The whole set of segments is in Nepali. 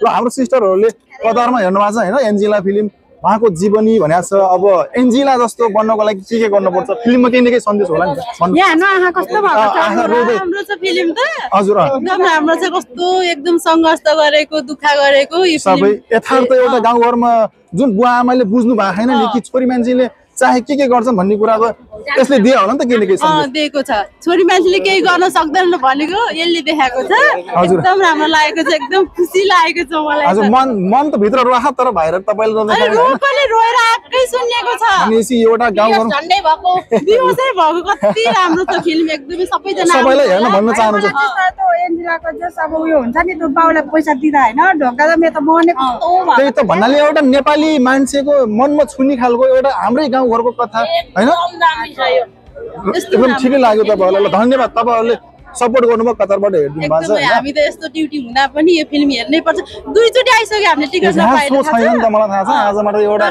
ल हाम्रो सिस्टरहरूले कतारमा हेर्नु भएको छ हैन एन्जेला फिल्म उहाँको जीवनी भनेको छ अब एन्जेला जस्तो बन्नको लागि के गर्नुपर्छ फिल्ममा केही न केही सन्देश होला नि यहाँ हेर्नु आँखा कस्तो भएको छ राम्रो छ फिल्म त हजुर एकदम राम्रो छ कस्तो एकदम संघर्ष गरेको दुःख गरेको यो सबै यथार्थ एउटा गाउँघरमा जुन बुवा आमाले बुझ्नु भएको छैन नि कि छोरी मान्छेले चाहे के गर्छन् भन्ने कुरा त यसले दिए होला नि त के न केही सन्देश दिएको छ छोरी मान्छेले केही गर्न सक्दैन भनेको यसले देखाएको छ एकदम राम्रो लागेको छ एकदम खुसी लागेको छ मलाई हजुर मन त भित्र रोहा तर बाहिर तपाईले रोकले रोएर आकै सुनेको छ भनेपछि एउटा गाउँघर झन्डै भएको दिवसै भएको कति राम्रो छ फिल्म एकदमै सबैजना सबैलाई हेर्न भन्न चाहनुहुन्छ त एन्जेलाको जस अब उयो हुन्छ नि त्यो बाउलाई पैसा दिदा हैन ढोका त मेरो त बने कस्तो भयो त्यही त भन्नाले एउटा नेपाली मान्छेको मनमा छुनी खालको एउटा हाम्रै गाउँघरको कथा हैन एकदम ठिकै लाग्यो तपाईहरुलाई ल धन्यवाद तपाईहरुले सपोर्ट गर्नुभयो कतारबाट हेर्दिनु भएको छ हामी त यस्तो ड्युटी हुँदा पनि यो फिल्म हेर्नै पर्छ दुई चोटी आइसक्यो हामीले टिकट नपाएको छैन त मलाई थाहा छ आज मात्र एउटा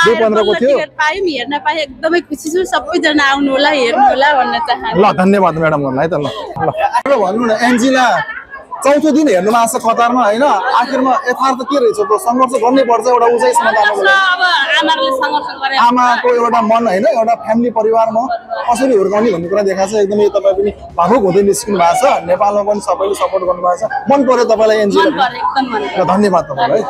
2:15 को थियो टिकट पायौं हेर्न पाए एकदमै खुसी छु सबैजना आउनु होला हेर्नु होला भन्न चाहन्छु ल धन्यवाद म्याडमहरुलाई त ल भन्नु न एन्जेला चौथो दिन हेर्नु भएको छ कतारमा हैन आखिरमा यथार्थ के रहेछ त संघर्ष गर्नै पर्छ एउटा उचाइसम्म जानको लागि अब आमाले संघर्ष गरे आमाको एउटा मन हैन एउटा फ्यामिली परिवारमा कसरी हुर्काउने भन्ने कुरा देखाएको छ एकदमै तपाई पनि भावुक हुँदै निस्किनु भएको छ नेपालमा पनि सबैले सपोर्ट गर्नु भएको छ मन पर्यो तपाईलाई एन्जेला एकदम धन्यवाद तपाईलाई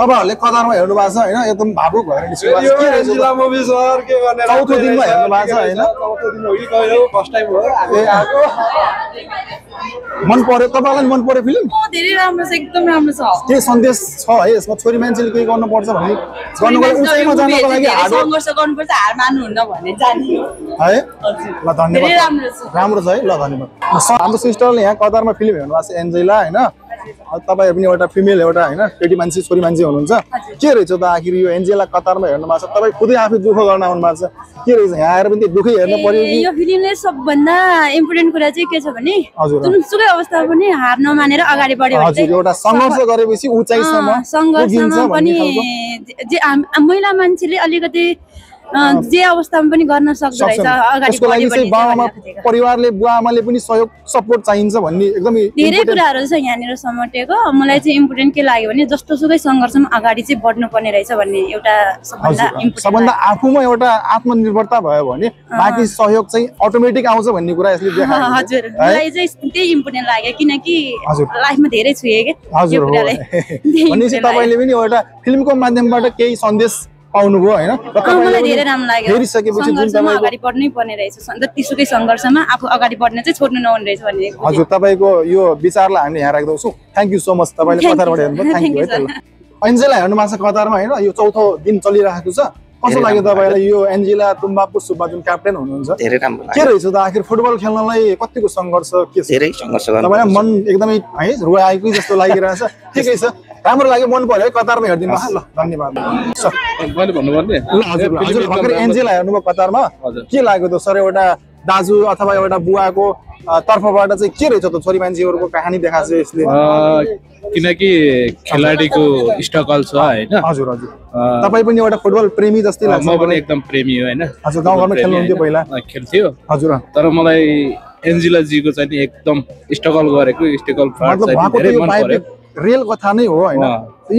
तपाईहरुले कतारमा हेर्नु भएको छ हैन एकदम भावुक भएर निस्किनु भएको छ के रहेछ एन्जेला मुभी सर के गर्ने चौथो दिनमा हेर्नु भएको छ हैन चौथो दिन हो कि कहिले हो फर्स्ट टाइम हो मन पर्यो तपाईलाई मन पर्यो फिल्म धेरै राम्रो छ एकदम राम्रो छ के सन्देश छ है यसमा छोरी मान्छेले के गर्नु पर्छ भन्ने गर्नुको लागि उचाइमा जानको लागि संघर्ष गर्नुपर्छ हार मान्नुहुन्न भन्ने जानियो है ल धन्यवाद राम्रो छ है ल धन्यवाद हाम्रो सिस्टरले यहाँ कतारमा फिल्म हेर्नु भएको छ एन्जेला हैन तपाईहरु पनि एउटा फिमेल एउटा हैन केटी मान्छे छोरी मान्छे हुनुहुन्छ के रहेछ त आखिर यो एन्जेला कतारमा हेर्नु भएको छ तपाई खुदै आफै दुःख गर्न आउनु भएको छ के रहेछ यहाँ आएर पनि दुःखै हेर्न पर्यो कि यो फिल्मले सबभन्दा इम्पोर्टेन्ट कुरा चाहिँ के छ भने हजुर जुनसुकै अवस्था पनि हार नमानेर अगाडि बढ्यो भने हजुर एउटा संघर्ष गरेपछि उचाइसम्म संघर्षमा पनि जे महिला मान्छेले अलिकति जे अवस्थामा पनि गर्न सक्दो रहेछ अगाडि बढ्यो बाबुआमा परिवारले बुवाआमाले पनि सहयोग सपोर्ट चाहिन्छ भन्ने एकदमै धेरै कुराहरु छ यहाँनिर समटेको मलाई चाहिँ इम्पोर्टेन्ट के लाग्यो भने जस्तो सुकै संघर्षमा अगाडि चाहिँ बढ्नु पर्ने रहेछ भन्ने एउटा सबभन्दा आफूमा एउटा आत्मनिर्भरता भयो भने बाँकी सहयोग चाहिँ अटोमेटिक आउँछ भन्ने कुरा यसले देखाएको हजुर मलाई चाहिँ त्यही इम्पोर्टेन्ट लाग्यो किनकि लाइफमा धेरै छुए के यो कुराले भनेपछि तपाईले पनि एउटा फिल्मको माध्यमबाट केही सन्देश पाउनुभयो हैन मलाई धेरै राम्रो लाग्यो हेरिसकेपछि जुन तपाईले अगाडि बढ्नै पर्ने रहेछ जतिसुकै संघर्षमा आफू अगाडि बढ्न चाहिँ छोड्नु नहुने रहेछ भन्ने हजुर तपाईको यो विचारलाई हामीले यहाँ राख्दौ छौं थ्यांक यू सो मच तपाईले कतारबाट हेर्नुभयो थ्यांक यू है त एन्जेला हेर्नु भएको छ कतारमा हैन यो चौथो दिन चलिरहेको छ कस्तो लाग्यो तपाईलाई यो एन्जेला तुम्बापु सुब्बा जुन क्याप्टेन हुनुहुन्छ धेरै राम्रो लाग्यो के रहेछ त आखिर फुटबल खेल्नलाई कतिको संघर्ष के छ धेरै संघर्ष गर्नु तपाईलाई मन एकदमै है रुवा आएको जस्तो लागिरहेछ ठिकै छ राम्रो लाग्यो मन पर्यो कतारमा हेर्दिनु ल धन्यवाद सर मैले भन्नु पर्ने ल हजुर हजुर भर्खर एन्जेला हेर्नुभयो कतारमा के लाग्यो त सर एउटा दाजु अथवा एउटा बुवाको तर्फबाट चाहिँ के रहेछ त छोरी मान्छेहरुको कहानी देखाछ यसले किनकि खेलाडीको स्ट्रगल छ हैन हजुर हजुर तपाई पनि एउटा फुटबल प्रेमी जस्तै लाग्छ म पनि एकदम प्रेमी हो हैन हजुर गाउँघरमा खेल्नुहुन्थ्यो पहिला खेल्थ्यो हजुर तर मलाई एन्जेला जीको चाहिँ एकदम स्ट्रगल गरेको स्ट्रगल पार्ट चाहिँ धेरै मन पर्यो रियल कथा नै हो हैन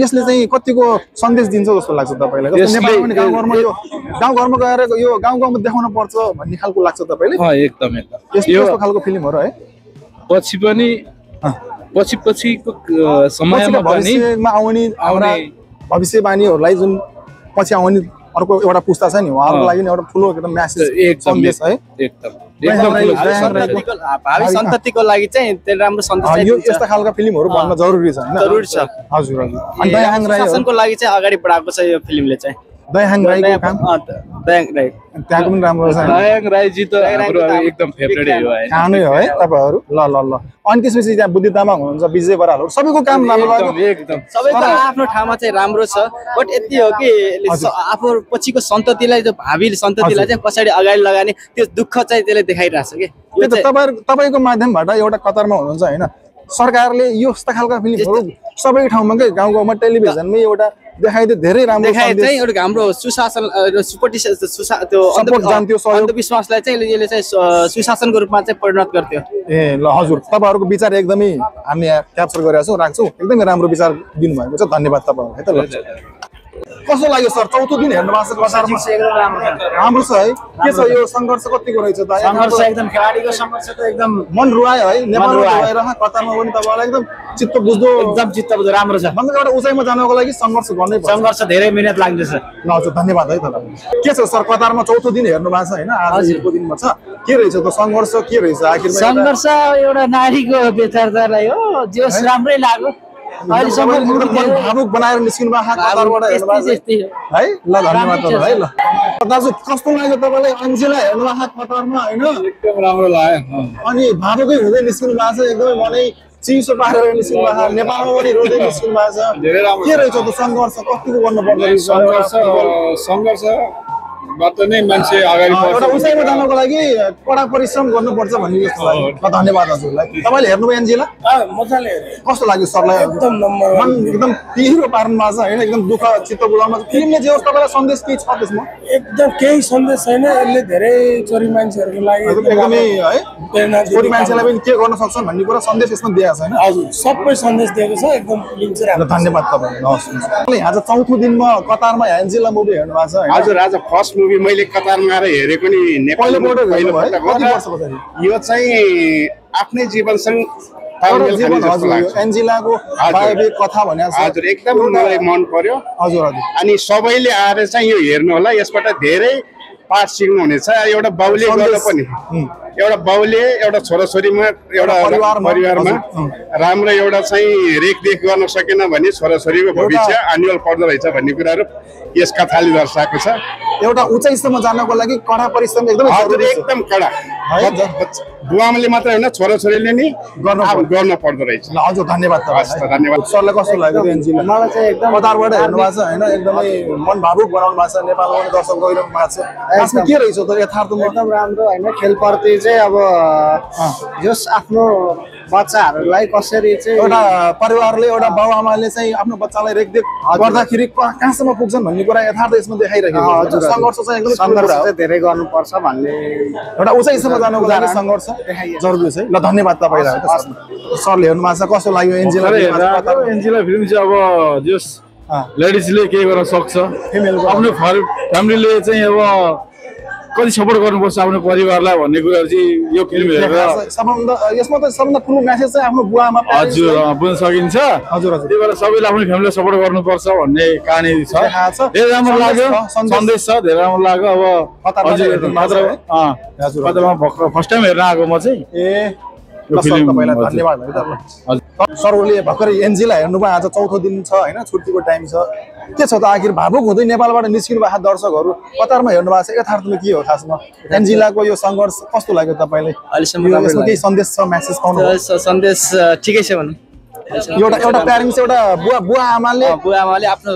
यसले चाहिँ कतिको सन्देश दिन्छ जस्तो लाग्छ तपाईलाई जस्तो नेपालमा पनि गाउँघरमा यो गाउँघरमा गएर यो गाउँमा देखाउन पर्छ भन्ने खालको लाग्छ तपाईले एकदम यस्तो खालको फिल्महरु है पछि पनि पछिको समयमा पनि आउने हाम्रा भविष्यवाणीहरुलाई जुन पछि आउने अर्को एउटा पुस्ता छ नि उहाँहरुको लागि एउटा ठुलो एकदम म्यासेज सन्देश है भावी सन्ततिको लागि चाहिँ त्यो राम्रो सन्देश यो यस्ता खालका फिल्महरु बन्न जरुरी छ हैन जरुरी छ हजुर हजुर अनि दयाहाङ राई शासनको लागि चाहिँ अगाडि बढाएको छ यो फिल्मले चाहिँ दयाहाङ राईको काम दयाहाङ राई त्यहाँको पनि राम्रो छ दयाहाङ राई जी त हाम्रो एकदम फेभरेट हो है खानै हो है तपाईहरु ल ल ल अनि त्यसपछि त्यहाँ बुद्धि तामाङ हुनुहुन्छ विजय बरालहरु सबैको काम राम्रो लाग्यो एकदम सबैको आफ्नो ठाउँमा चाहिँ राम्रो छ बट यति हो कि आफू पछिको सन्ततिलाई भावी सन्ततिलाई चाहिँ कसरी अगाडि लगाने त्यो दुःख चाहिँ त्यसले देखाइरहेछ के तपाईको माध्यमबाट एउटा कतारमा हुनुहुन्छ हैन सरकारले यो यस्ता खालका फिल्महरु सबै ठाउँमा के गाउँमा टेलिभिजनमै एउटा देखाइदियो धेरै राम्रो देखाए सन्देश चाहिँ एउटा हाम्रो सुशासन त्यो Support जान्थ्यो, सहयोग। अन्धविश्वासलाई चाहिँ यसले चाहिँ सुशासनको रूपमा चाहिँ परिणत गर्थ्यो। ए ल हजुर तपाईहरुको विचार एकदमै हामी यहाँ क्याप्चर गरेका छौं राख्छौं एकदमै राम्रो विचार दिनुभएको छ धन्यवाद तपाईहरुलाई है त ल कस्तो लाग्यो सर चौथो दिन हेर्नु भएको छ कतारमा राम्रो छ है के छ यो संघर्ष कतिको रहेछ त संघर्ष एकदम खेलाडीको संघर्ष त एकदम मन रुवायो है नेपालमा गएर कतारमा पनि तपाईलाई एकदम चित्त बुझ्दो एकदम चित्त बुझ्दो राम्रो छ मतलब एउटा उचाइमा जानको लागि संघर्ष गर्नै पर्छ संघर्ष धेरै मेहनत लाग्दैछ ल हजुर धन्यवाद है तपाईलाई के छ सर कतारमा चौथो दिन हेर्नु भएको छ हैन आज को दिनमा छ के रहेछ त संघर्ष के रहेछ आखिरमा संघर्ष एउटा नारीको व्यथालाई हो जोस राम्रै लाग्यो अहिले सम्म भावुक बनाएर निस्किनु भएको कतारबाट हेर्नु भएको छ है ल धन्यवाद तपाईलाई है ल दाजु कस्तो लाग्यो तपाईलाई एन्जेला हेर्नु भएको कतारमा हैन एकदम राम्रो लाग्यो अनि भावुकै हुँदै निस्किनु भएको छ एकदमै मनै चिसो पारेर निस्किनु भएको छ नेपालमा पनि रोदै निस्किनु भएको छ धेरै राम्रो के रहेछ त संघर्ष कतिको गर्नु पर्छ संघर्षबाट नै मान्छे अगाडि एउटा उचाइमा जानको लागि कडा परिश्रम गर्नुपर्छ भन्ने जस्तो लाग्यो ल धन्यवाद हजुरलाई तपाईले हेर्नुभयो एन्जेला मजाले कस्तो लाग्यो सरलाई एकदम नम्बर मन एकदम पिरो पार्नु भएको छ हैन एकदम दुःख चित्त बुझाउनु फिल्मले जे होस् तपाईलाई सन्देश के छ त्यसमा एकदम केही सन्देश छैन यसले धेरै छोरी मान्छेहरूको लागि एकदमै है प्रेरणा छोरी मान्छेलाई पनि के गर्न सक्छन् भन्ने कुरा सन्देश यसमा दिएको छ हैन हजुर सबै सन्देश दिएको छ एकदम फिल्म चाहिँ ल धन्यवाद तपाईलाई हवस् आज चौथो दिनमा कतारमा एन्जेला मुभी हेर्नु भएको छ हजुर आज फर्स्ट मुभी मैले कतारमा आएर हेरेको नि नेपालमा पहिलोपटक हो र यो चाहिँ आफ्नै जीवनसँग तालमेल खाने जस्तो लाग्छ एन्जेलाको बायोपिक कथा भनेको छ हजुर एकदम मलाई मन पर्यो हजुर हजुर अनि सबैले आएर चाहिँ यो हेर्नु होला यसबाट धेरै पाठ सिक्नु हुनेछ एउटा बाउले गर्दा पनि एउटा बाउले एउटा छोराछोरीमा एउटा परिवारमा राम्रो एउटा चाहिँ रेखदेख गर्न सकेन भने छोराछोरीको भविष्य अन्यल पर्दो रहेछ भन्ने कुराहरू यस कथाले दर्शाएको छ एउटा उचाइसम्म जानको लागि कडा परिश्रम एकदमै जरुरी छ एकदम कडा बुवाले मात्र हैन छोराछोरीले नि गर्न पर्दो रहेछ ल हजुर धन्यवाद तपाईलाई धन्यवाद सरलाई कस्तो लाग्यो एन्जिला मलाई चाहिँ एकदम कतारबाट हेर्नु भएको छ हैन एकदमै मन भावुक बनाउनु भएको छ नेपालमा पनि दर्शक गइरहनु भएको छ खासमा के रहेछ त यथार्थमा एकदम राम्रो हैन खेलप्रति चाहिँ अब जस आफ्नो बच्चाहरूलाई कसरी चाहिँ एउटा परिवारले एउटा बाबुआमाले चाहिँ आफ्नो बच्चालाई रेखदेख गर्दाखेरि कहाँसम्म पुग्छन् भन्ने कुरा यथार्थ यसमा देखाइरहेको छ सङ्घर्ष चाहिँ एकदमै सङ्घर्ष चाहिँ धेरै गर्नुपर्छ भन्ने एउटा उचाइसम्म जानको लागि सङ्घर्ष जरुरी छ ल धन्यवाद तपाईलाई सरले हेर्नु भएको छ कस्तो लाग्यो एन्जेला एन्जेला फिल्म चाहिँ अब जस लेडिजले के गर्न सक्छ आफ्नो फ्यामिलीले चाहिँ अब कति सपोर्ट गर्नुपर्छ आफ्नो परिवारलाई भन्ने कुराहरू चाहिँ यो फिल्म हेरेर यसमा त सबभन्दा ठुलो मेसेज चाहिँ आफ्नो बुवामा हजुर बुझ्न सकिन्छ हजुर हजुर त्यही भएर सबैले आफ्नो फ्यामिलीलाई सपोर्ट गर्नुपर्छ भन्ने कहानी छ धेरै राम्रो लाग्यो सन्देश छ धेरै राम्रो लाग्यो अब मात्र फर्स्ट टाइम हेर्न आएको म चाहिँ तपाईलाई धन्यवाद है त सरले भर्खरै एन्जेला हेर्नुभयो आज चौथो दिन छ हैन छुट्टीको टाइम छ के छ त आखिर भावुक हुँदै नेपालबाट निस्किनु भएको दर्शकहरू कतारमा हेर्नु भएको छ यथार्थमा के हो खासमा एन्जेलाको यो संघर्ष कस्तो लाग्यो तपाईलाई यसमा केही सन्देश छ मेसेज पाउनु सन्देश ठिकै छ भनौँ एउटा प्यारेन्ट्स एउटा बुवा आमाले आफ्नो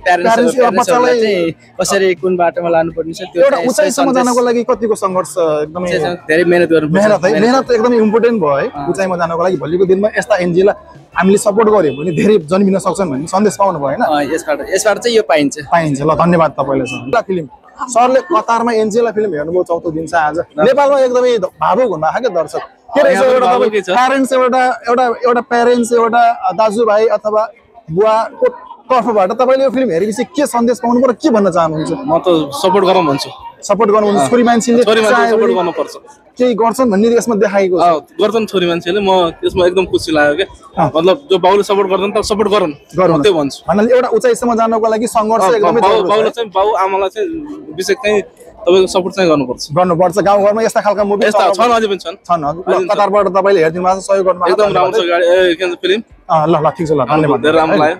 प्यारेन्ट्स बच्चालाई चाहिँ कसरी कुन बाटोमा लानुपर्ने छ त्यो एउटा उचाइसम्म जानको लागि कतिको सङ्घर्ष एकदमै धेरै मेहनत गर्नुपर्छ मेहनत एकदमै इम्पोर्टेन्ट भयो है उचाइमा जानको लागि भोलिको दिनमा यस्ता एन्जेला हामीले सपोर्ट गर्यो भने धेरै जन्मिन सक्छन् भन्ने सन्देश पाउनु भयो हैन यसबाट चाहिँ यो पाइन्छ ल धन्यवाद तपाईलाई सर फिल्म सरले कतारमा एन्जेला फिल्म हेर्नुभयो चौथो दिन छ आज नेपालमा एकदमै भावुक हुनु भएको दर्शक के रहेछ एउटा प्यारेन्ट्स एउटा दाजुभाइ अथवा बुवाको तर्फबाट तपाईले यो फिल्म हेरेपछि के सन्देश पाउनु पर्यो के भन्न चाहनुहुन्छ म त सपोर्ट गरौँ भन्छु सपोर्ट गर्नुहुन्छ छोरी मान्छेले सपोर्ट गर्नुपर्छ केही गर्छन् भन्ने यसमा देखाएको छ गर्छन् छोरी मान्छेले म त्यसमा एकदम खुसी लाग्यो के मतलब जो बाउले सपोर्ट गर्दैन त सपोर्ट गरौँ त्यही भन्छु भन्नाले एउटा उचाइसम्म जानको लागि सङ्घर्ष एकदमै बाउले चाहिँ बाउ आमालाई चाहिँ विशेष चाहिँ तपाईको सपोर्ट चाहिँ गर्नुपर्छ गाउँघरमा यस्ता खालका मुभी यस्ता छन् अझै पनि छन् कतारबाट तपाईले हेर्दिनु भएको छ सहयोग गर्नु एकदम राम्रो छ गाडी फिल्म ल ठीक छ ल धन्यवाद राम्रो लाग्यो